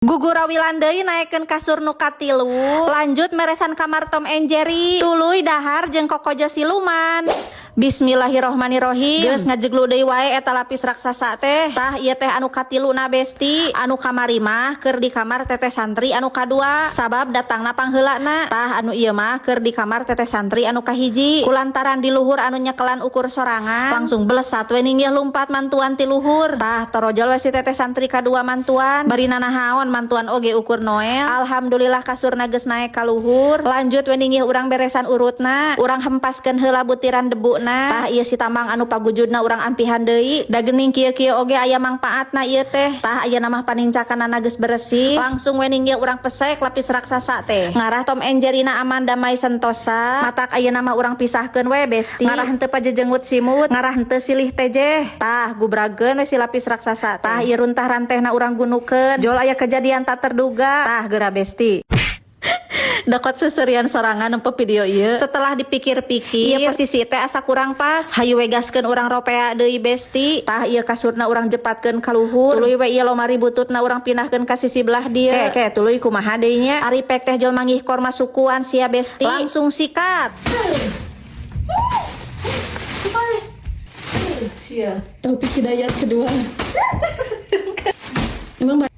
Gugurawilan deui naekkeun kasur nu katilu, lanjut meresan kamar Tom and Jerry, tuluy dahar jeung kokojo siluman. Bismillahirrohmanirrohim. Geus ngajeglu deui wae eta lapis raksasa teh. Tah, ieu teh anu katilu na, Besti. Anu kamari mah keur di kamar teteh santri anu kadua, sabab datangna pangheulana. Tah, anu ieu mah keur di kamar teteh santri anu kahiji. Kulantaran di luhur anu nyekelan ukur sorangan, langsung belesat we ninggih lumpat mantuan ti luhur. Tah, torojol we si teteh santri kadua mantuan. Bari nanahaon mantuan oge ukur Noel. Alhamdulillah, kasurna geus naek ka luhur. Lanjut we ninggih urang beresan urutna. Urang hempaskeun heula butiran debuna. Tah, ieu si tambang anu pagujudna urang ampihan deui. Da geuning kieu-kieu oge aya mangpaatna ieu teh. Tah, ayeuna mah panincakanana geus beresih. Langsung we ninggih urang pesek lapis raksasa teh. Ngarah Tom and Jerry-na aman damai sentosa. Matak ayeuna mah urang pisahkeun we, Besti. Ngarah henteu pajejenggut simut, ngarah henteu silih tejeh. Tah, gubrageun we si lapis raksasa. Tah, ieu runtah rantehna urang gunukeun. Jol aya kejadian tak terduga. Tah, geura, Besti. Dokot seserian sorangan nempo video ieu. Setelah dipikir-pikir, ieu posisi teh asa kurang pas. Hayu we gaskeun urang ropea deui, Besti. Tah, ieu kasurna urang jepatkeun ka luhur. Tuluy we ieu lomari bututna urang pindahkeun ka sisi belah dieu. Ke, ke tuluy kumaha deui nya? Ari pek teh jol manggih korma sukuan sia, Besti. Langsung sikat. Sia, Taufik Hidayat kedua. Emang baik.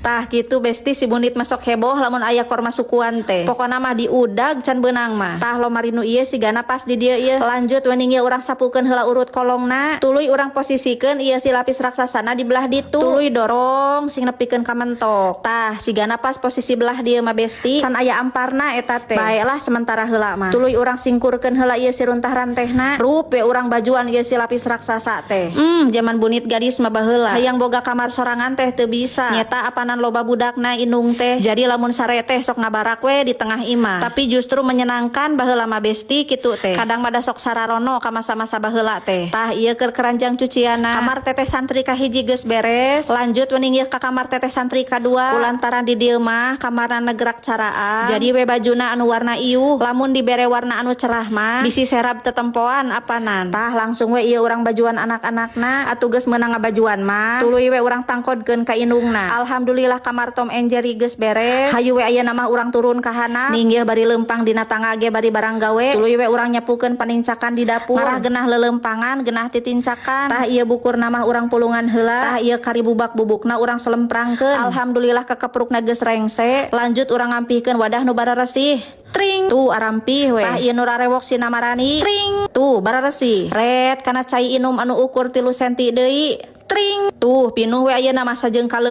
Tah gitu, Besti, si Bunit masuk heboh lamun aya korma sukuan teh. Pokona mah diudag can beunang mah. Tah, lomari nu ieu sigana pas di dieu ieu. Lanjut we ieu urang sapukeun heula urut kolongna. Tuluy urang posisikeun ieu si lapis raksasana di belah ditu. Tuluy dorong sing nepikeun ka mentok. Tah, sigana pas posisi belah dieu mah, Besti. Can aya amparna eta teh. Baelah sementara heula mah. Tuluy urang singkurkeun heula ieu si runtah rantehna. Rup we urang bajuan ieu si lapis raksasa teh. Zaman Bunit gadis mah baheula. Hayang boga kamar sorangan teh teu bisa. Nyeta apanan loba budakna indung teh. Jadi lamun sare teh sok ngabarak we di tengah imah. Tapi justru menyenangkan baheula mah, Besti, kitu teh. Kadang mah da sok sararono ka masa-masa baheula teh. Tah, ieu keur keranjang cuciana. Kamar teteh santri kahiji geus beres. Lanjut we ieu ka kamar teteh santri kadua. Kulantaran di dieu mah kamarna negerak caraan. Jadi we bajuna anu warna iuh. Lamun dibere warna anu cerah mah bisi serab tetempoan apanan. Tah, langsung we ieu urang bajuan anak-anakna. Atuh geus meunang ngabajuan mah. Tuluy we urang tangkodkeun ka indungna. Alhamdulillah, kamar Tom and Jerry geus beres. Hayu we ayeuna mah urang turun ka handap. Ninggih bari lempang dina tangga ge bari barang gawe. Tuluy we urang nyapukeun panincakan di dapur. Marah genah lelempangan, genah titincakan. Tah, ieu bukurna mah urang pulungan heula. Tah, ieu kari bubak bubukna urang selemprangkeun. Alhamdulillah, kekeprukna geus rengse. Lanjut urang ngampihkeun wadah nu bararesih. Tring, tuh arampih we. Tah, ieu nu rarewok si Namarani. Tring, tuh bararesih. Red kana cai inum anu ukur 3 senti deui. Tring, tuh pinuh we ayeuna masa jeung kale.